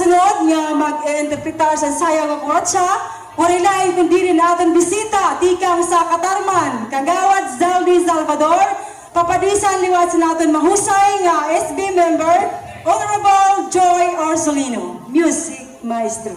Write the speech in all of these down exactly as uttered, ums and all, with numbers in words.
sunod nga mag-interpretar sa sayaw nga kuratsa, waray lain kundi an aton bisita tikang sa Catarman, Kagawad Zaldy Salvador, papadisan liwat sa aton mahusay nga S B member, Honorable Joy Orzolino. Music, maestro.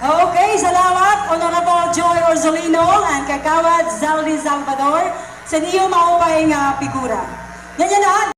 Okay, salamat, Honorable Joy Orzolino and Kagawad Zaldy Salvador, sa niyo maupay nga figura. Nganyan na,